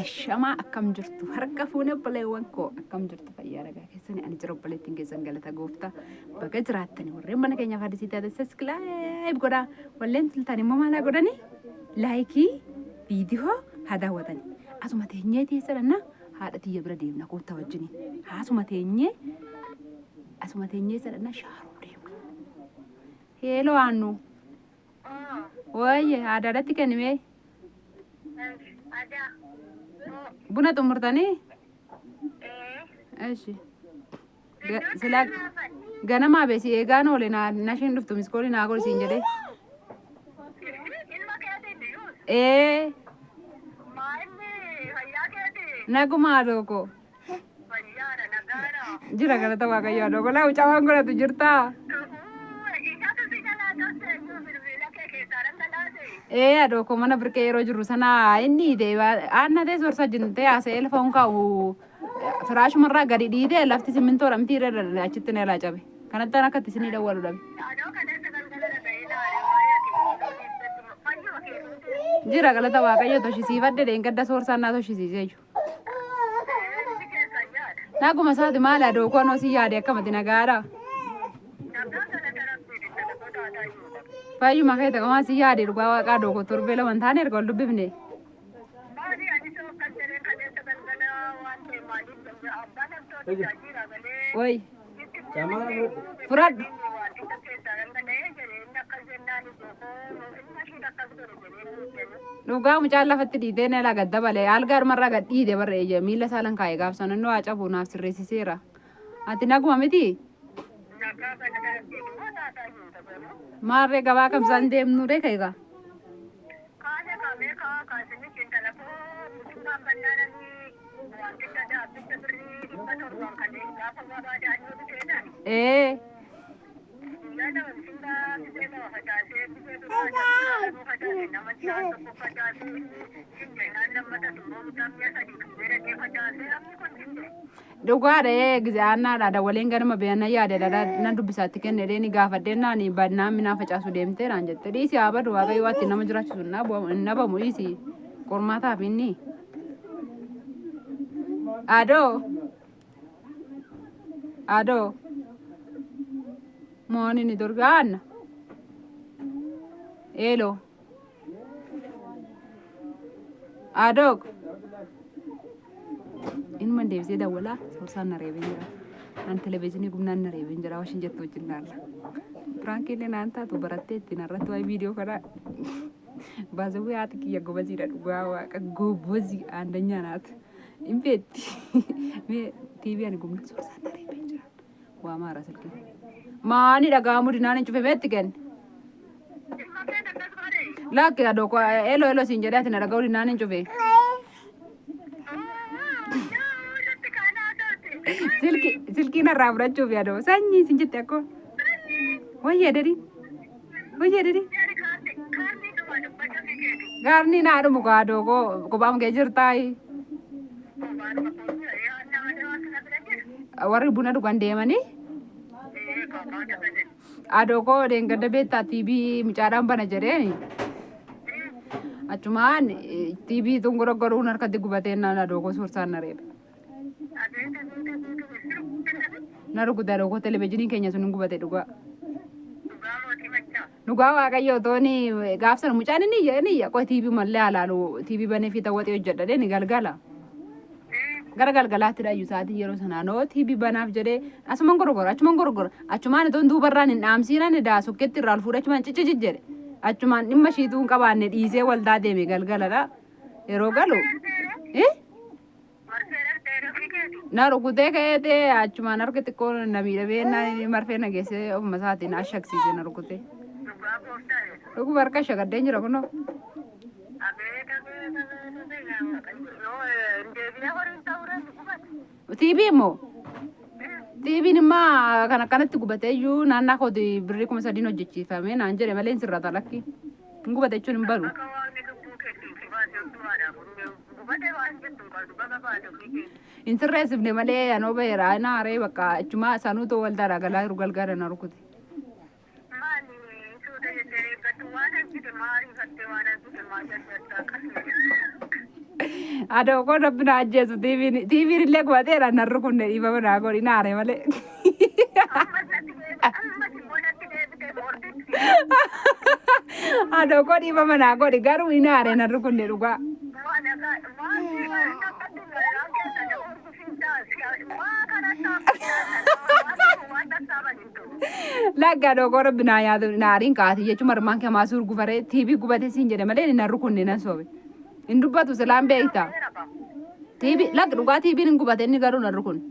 Ashamaa, akkam jirtu? Harka fuune obboleewwan koo, akkam jirtu? Fayyaa ragaa keessanii? Ani jira, obboleettiin keessan, galata gooftaa. Baga jiraattani. Warreen mana keenyaaf haadhisii taate subscribe godhaa, walleen tultaan immoo maalaa godhani, like viidiyoo haa daawwatani. Asuma teenyee teessadhanna, haadha tiyya bira deemna, koottaa wajjini. Asuma teenyee, asuma teenyee sadhanna, shaaruu deemna. Hello aannu. Wayye, haadhaadhatti kennimee. Buna xumurtanii? Eshi. Silaa ganamaa beesi eegaan oole, na nasheen dhuftu missed call naa godhi siin jedhee. Ee, naguma haadhoo koo. Jira, galata Waaqayyo haadhoo koo. Laa mucaa waan godhatu jirtaa? Ee haadhoo koo, mana birqee yeroo jirru sana inni hiite aanna ta'e soorsaa jintee haasa'ee lafa hin kaa'u, firaashumarraa gadi dhiitee, lafti simmintoodha miti irra achitti na ilaa cabe. Kanatti an akkatti isinii dawwalu dhabe. Jira, galata Waaqayyo. Toshisiifadhe, dheengadda soorsaan naa toshisiisee jiru. Naguma isaati, maali adoo koo, anoo si yaade, akkamati, nagaadha? Fayyuma kee ta'umaa si yaade, dhugaa waaqaa adoo koo, torbee 2 hin taane erga wal dubbifne. Way fudhadhu. Dhugaa mucaan lafatti dhiitee na gad dabale, algaa dhumarraa gad dhiite barra ija miila isaa lan kaa'e gaafsan inni waa cabu naaf sirreessiseera. Ati naguma miti? Maarree gabaa kamsaan deemnu ree ka'eegaa? Ee. Dhugaadha, ee gize aannaadha dawwaleen ganama beekan yaade dha nan dubbisaatti kenne dheeni gaafadheen naani badnaan minaa facaasu deemtee naan jette. Dhiisi haa badu, Waaqayyo waatti nama jiraachisu hin dhabamu, dhiisi, qormaataaf inni. Adoo adoo mooni ni dorgaanna. Hello adoo, inuma deebisee dawwalaa, soorsaan na reebee jira. An televezyiinii gumnaan na reebee jira, washin jettu wajjin laalla. Prankiillee naan taatu barattee ittiin irratti waa'ee viidiyoo kanaa baasawwee. Haati kiyya gobaziidha, dhugaa waaqa gobazii aandanyaa naat. Hin beetti. Mee TV ani gumnaan soorsaan na reebee jira. Waa maara silkii. Maani dhaga'amuu dinaan hin cufe meetti kenne. Lakki adoo hello hello siin jedhee ati na dhaga'uu dinaan hin cufe. Silki silkii narraa fudhachuuf yaadoo sanyii siin jette akkoo. Wayya dadi. Wayya dadi. Gaarni naa dhumu gaadoo koo, kophaan kee jirtaayi. Warri buna dhugan deemanii. Adoo koo, deengadda beektaa TV mucaadhaan bana jedheeni. Achumaan TV tun godhuun harkatti gubatee naan adoo koo suursaan na reebe. Na rukute adoo koo, televezyiiniin keenya sun hin gubate dhugaa. Dhugaa Waaqayyo tooni gaafsan mucaan inni iyya, inni iyya, qoy TV mallee halaalu, TV banee fi tawwaxii hojjedha deeni galgala. Gara galgalaatti dhayyu sa'aatii yeroo sanaa noo TV banaaf jedhee asuman gorgora, achuman gorgora, achumaan itoon duubarraan hin dhaamsiinan daa sokketti irraa ol fuudhe, achumaan ciccici jedhe, achumaan dhimma ishiituu hin qabaanne dhiisee waldaa deeme galgaladha yeroo galu. Eh? Na rukutee ka'ee achumaan harki xiqqoo na miidhamee naan marfee na geessee ofuma isaatiin na ashagsiise, na rukutee. Dhuguma harka shagaddeen jira kunoo. TV immoo, TV'n immoo kan akkanatti gubatee iyyuu naannaa kooti birrii 3000 hojjechiifame naan jedhe malee hin sirrata, lakki. Hin gubate jechuun hin balu. Hin sirreessifne malee anoo baheera na haree bakka achuma sanuu too waldaadhaa galaa jiru galgala na rukute. Maali suuta jettee eeggattu, waan argite maa ariifattee, waan argite maa jarjartaa? Adoo koo rabbi na ajjeesu TV'n illee gubateera nan rukunne dhiifama naa godhi na aare malee. Ammas natti deebi, ammas immoo natti deebite morditti. Adoo koo dhiifama naa godhi garuu hin aare nan rukunne dhugaa. Maa nagaa maa akkatti waan keessa na hordofsiisaa maa kanatti haffisaa waan tattaaban hin ta'u. Lagga adoo koo rabbi naa nyaatu na aariin kaati jechuun marmaan kee maasuu urgufaree TV gubatee siin jedhe malee nan rukunne nan soobe. Hin dubbatu silaan beekta. TV lagga dhugaa TV'n hin gubate inni garuu nan rukunne.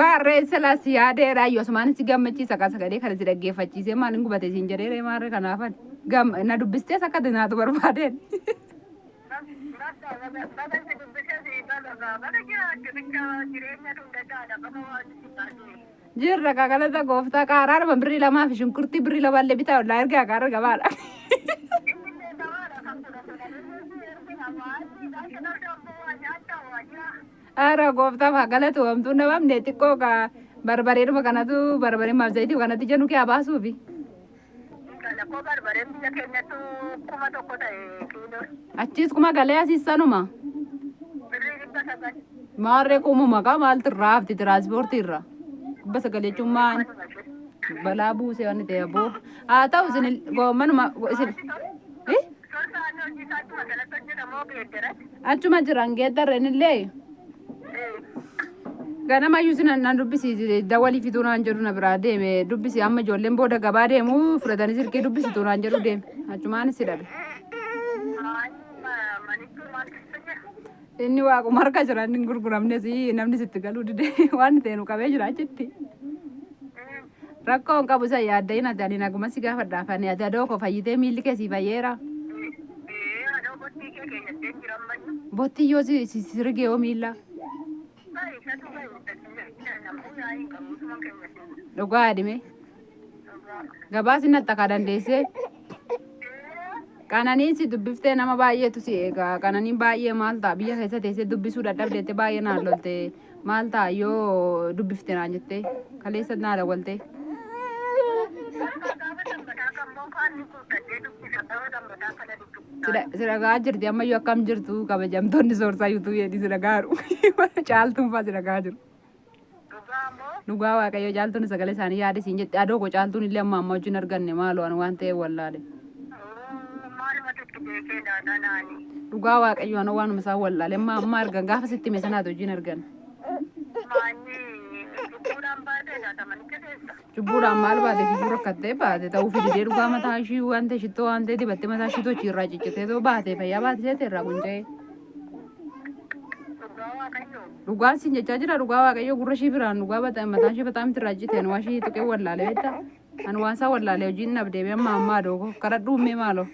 Baarree sila si yaadeera yoo asumaan si gammachiisa kan sagalee kana si dhaggeeffachiisee maal hin gubate siin jedheere maarree kanaafan gam na dubbistees akka naatu barbaadeen. Jirra kakalata gooftaa qaaraadhuma birrii lamaa fi shunkurtii birrii lamallee bitaa ollaa ergaa qaara gabaadha. Ara gooftaaf haa galatu homtuu namamne xiqqoo ka barbareedhuma kanatu barbaree maaf zayitii kanatti jennu kee haa baasuufi. Koo barbareen biyya keenyattu 1000 ta'e kiiloo. Achiis kuma galee asiis sanuma. Birrii 900. Maarree kumuma kaa maaltu irraa hafti tiraanspoortii irra. 900 jechuun maal balaa buusee waan ta'e aboo. Haa ta'u isin goommanuma isin. Eh? Sorsaan hojii isaatti magaalatti hojjetamoo geeddaratti? Achuma jiran geeddarreen illee ganamayyuu isin nan dubbisi dawalii fituu naan jedhu na biraa deeme dubbisi amma ijoolleen booda gabaa deemu fudhatanii silkii dubbisitu naan jedhu deeme achumaan si dhabe. Manichi maal keessa jira? Inni waaquma harka jira inni hin gurguramnes namni sitti galuu dide waan ta'e nu qabee jira achitti. Rakkoo hin qabu isa yaadda hin ati ani naguma si gaafadhaaf ani ati adoo koo fayyitee miilli kee sii fayyeera. Ee, anoo bottii kee keenyattee jira ammayyu. Bottii yoo si si rigee yoo miilla. Baay'ee isatu baay'ee namuu yaa'ii hin qabu utuma keenyattee. Dhugaa adime. Gabaa si naxxa dandeessee. Qananiin si dubbiftee nama baay'eetu si eega. Qananiin baay'ee maal ta'a biyya keessa teessee dubbisuu dadhabdeette baay'ee naan lolte maal ta'a yoo dubbifte naan jettee kaleessa naa dawwalte. Gaafa dambataa kan moo kaan ni guuttadhee dubbisa gaafa dambataa kana dubbisa. Si dhagaa jirti ammayyuu akkam jirtu kabajamtoonni soorsaa yuutuubii jedhii si dhagaaru. Caaltuun fa'aa si dhagaa jiru. Dhugaa moo? Dhugaa waaqayyo caaltuun sagalee isaanii yaade siin jette adoo koo caaltuun illee amma amma wajjin arganne maaloo ani waan ta'eef wallaale. Maalumatu itti beekee laata naani? Dhugaa waaqayyo anoo waanuma isaan wallaale amma amma argan gaafa sitti hime sanaatu wajjin argan. Maanyi cubbuudhaan baatee laata manicha keessa? Cubbuudhaan maal baate fiiguu rakkattee baate ta'uu fididee dhugaa mataa ishii waan ta'e shittoo waan ta'e dibattee mataa ishii tochii irraa ciccitee too baate fayyaa baate seete irraa qunca'ee. Dhugaa waaqayyo. Dhugaan siin jechaa jira dhugaa waaqayyo gurra ishii biraan dhugaa mataa ishii bataam irraa ciccite ani waa ishii tuqee wallaale beektaa. Ani waan isaa wallaale hojiin nabdee amma ammaa adoo kadhadhu ummee maaloo.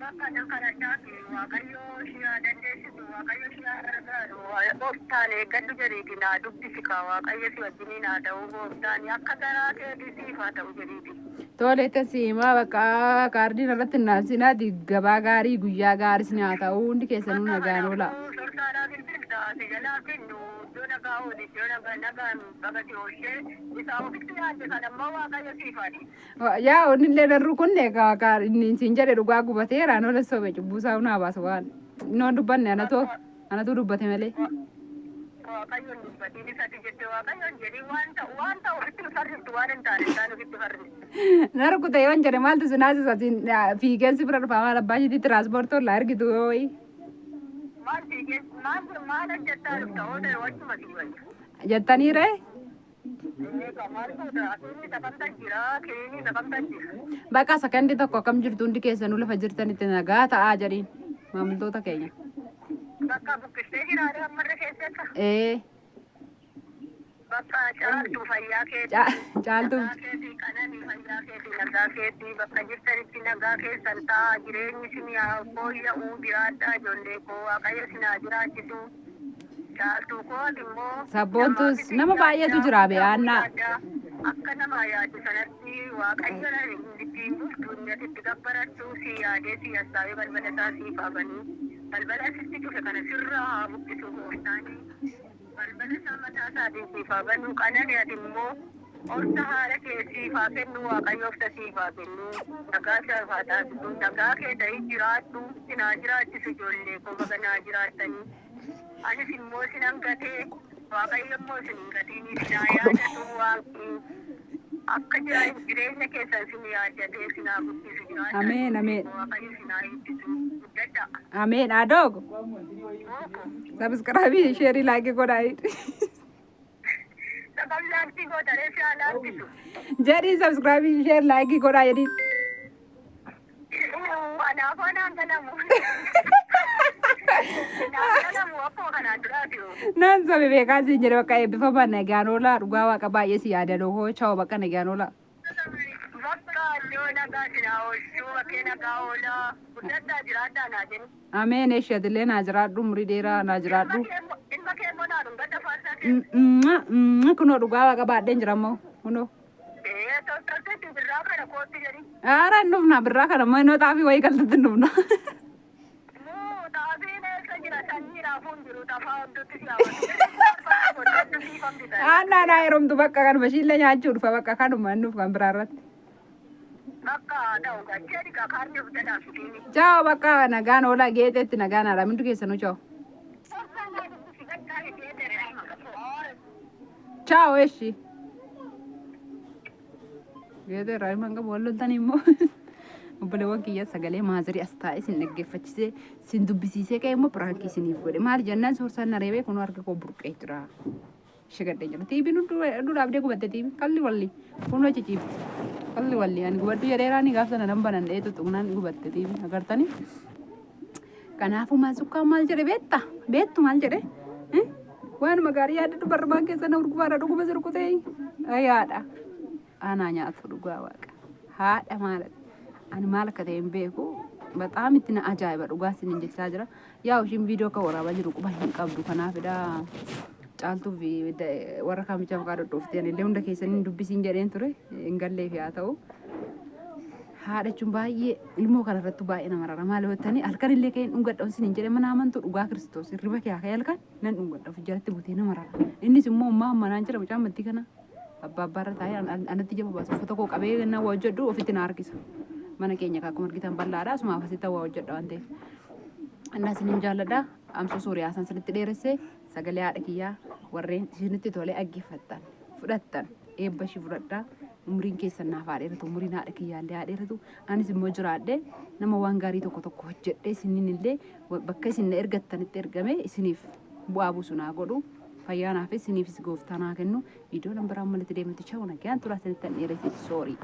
Bakka nan kadhadhaa fi waaqayyo ishii haa dandeessisu, waaqayyo ishii haa gargaaru. Gooftaan eeggadhu jedhiiti naa dubbisi kaa waaqayyo si wajjiniin haa ta'u gooftaan akka garaa keetii siif haa ta'u jedhiiti. Tole itti himaa bakka kaardiin irratti naafsinaati gabaa gaarii guyyaa gaarii sin haa ta'u hundi keessanuu nagaan oola. Sorsaadhaa bilbiltaa si jalaa kennu iddoo nagaa ooli iddoo nagaa nagaan bagati ooshee isaa ofitti yaadde kan ammoo waaqayyo siif haa dhiisu. Yaa onni illee darru kunne inni siin jedhe dhugaa gubateera anola sobe cubbuu isaa hunaa baasa waan innoon dubbanne anatu anatu dubbate malee. Waaqayyoon dubbatiin isatti jette waaqayyoon jedhii waan ta'u waan ta'u ofitti farriftu waan hin taane isaan ofitti farriftu. Na rukute yoon jedhe maaltu si naasisa siin fiigeensi bira dhufaa maal abbaa ishiitti tiraanspoortii ollaa ergitu yooyi. Maal fiigee maal maal hojjettaa dhufta oo ta'e wachuma sii wayya. Jettanii ree? Egaa maal goota asiin sakamtan jira kiriinii sakamtan jira. Bakka sakandii tokko akkam jirtu hundi keessanuu lafa jirtanitti nagaa ta'aa jedhiin maamiltoota keenya. Bakka buqqistee jiraate ammarra keessatti. Ee Bakka caaltuu fayyaa keetii. Caaltuu. Nagaa keetii qananii fayyaa keetii nagaa keetii bakka jirtanitti nagaa keessan ta'a jireenyi isin haa fooyya'uu jiraadhaa ijoollee koo waaqayyo isin haa jiraachisu. Caaltuu koo ati immoo. Sabboontus nama baay'eetu jira be Aanna. Akka namaa yaadu sanatti waaqayyo ittiin bultu inni ati itti gabbarattu si yaadee si hassaabee balbala isaa siif haa banuu. Balbala sitti cufe kana sirraa haa buqqisu gooftaanii. Balbala isaa mataa isaatiin siif haa banuu qananii ati immoo Obsa haala kee siif haa kennu, Waaqayyo obsa siif haa kennu, nagaa siif haa taasisu, nagaa kee ta'ii jiraadhu, sin haa jiraachisu ijoollee koo baga naa jiraattanii. Anis immoo sinan gatee, Waaqayyo immoo isin hin gatiin, isin haa yaadatu Waaqni. Akka jireenya keessan sin yaaddatee isin haa guddisu jiraadhaa. Ameen, ameen. Waaqayyo isin haa eebbisu. Guddadhaa. Ameen adoog. Ooko. Subscribe, share, like godhaa. Sabab laaktii gootaree si haa laakkisu. Jedhii subscribe, share, like godhaa jedhii. Anaaf anaan galamu. Naan galamu akkuma kanaan duraati. Naan sabe beekaa siin jedhe bakka eebbifama nagaan oolaa dhugaa waaqa baay'ee si yaada hoo chao bakka nagaan oolaa. Bakka iddoo nagaa sin haa oolchuu bakkee nagaa oolaa. Guddadhaa jiraadhaa naa jennu. Ameen eshi atillee naa jiraadhu umurii dheeraa naa jiraadhu. Ilma kee immoo naa dhungadha faarsaa kee. Kunoo dhugaa waaqa baadheen jira immoo kunoo. Ee tolteetti birraa kana kootti jedhi. Aara hin dhufna birraa kana immoo innoo xaafii wayii galtatti hin dhufna. Muu xaafiin eessa jira sanyii raafuun jiru xafaa hundatti si hawwatu. Aanaa naa heerumtu bakka kanuma ishiillee nyaachuu dhufa bakka kanuma hin dhufu kan biraa irratti. Bakka ta'u gachee dhiqa kaarni of jalaa fidiini. Chao bakka nagaan oolaa geexeetti nagaan haadha mindu keessanuu chao. Chao eshi. Geexee irraa himan qabu wal loltanii immoo. Obboleewwan kiyya sagalee maazirii as taa'ee isin dhaggeeffachisee isin dubbisiisee ka'e immoo prank isiniif godhe. Maal jennaan soorsaan na reebee kunoo harka koo burqee jira. Shigadhee jira. Tiibiin hunduu dhaabdee gubatte tiibiin kalli walli kunoo ciciifti. Kalli walli ani gubadhu jedheeraani gaaf sana nan banan dhee tuttuqnaan gubatte tiibiin agartanii. Kanaafuu maasukkaan maal jedhe beektaa? Beektu maal jedhe? Waanuma gaarii yaadadhu barrumaan keessa na urgufaadha dhuguma si rukutee. Yaadha. Anaa nyaatu dhugaa waaqa. Haadha maal ani maal akka ta'e hin beeku. Baxaam itti na ajaa'iba dhugaa isiniin jechaa jira. Yaa ishiin viidiyoo akka waraabaa jiru quba hin qabdu kanaafidha. Caaltuu fi warra kaan bichaa maqaa dhodhooftee ani illee hunda keessanii dubbisiin jedheen ture hin galleef haa ta'u. Haadha jechuun baay'ee ilmoo kana irratti baay'ee nama rara maal jettanii halkan illee ka'een dhungadha isiniin jedhe mana amantuu dhugaa Kiristoos hirriba kee haa ka'e halkan nan dhungadha of jalatti butee nama rara. Innis immoo ammaa ammanaan jira mucaan mattii kana abbaa abbaarra taa'ee anatti jaba baasa uffata koo qabee na waa hojjedhu ofitti na harkisa. Mana keenya akkuma argitan bal'aadha asumaaf asitti waa hojjedha waan ta'eef. Annaa isinin jaalladha. Amsoo sooriyaa san sinitti dheeresse sagalee haadha kiyyaa warreen isinitti tolee dhaggeeffattan fudhattan eebba ishii fudhadhaa. Umriin keessan naaf haa dheeratu umriin haadha kiyyaallee haa dheeratu anis immoo jiraadhe nama waan gaarii tokko tokko hojjedhee isiniin illee bakka isin na ergattanitti ergame isiniif bu'aa buusu naa godhu fayyaa naafis isiniifis gooftaa naa kennu viidiyoo nan biraan malatti deemutti cha'u nagaan turaa isinitti an dheeresse soorii.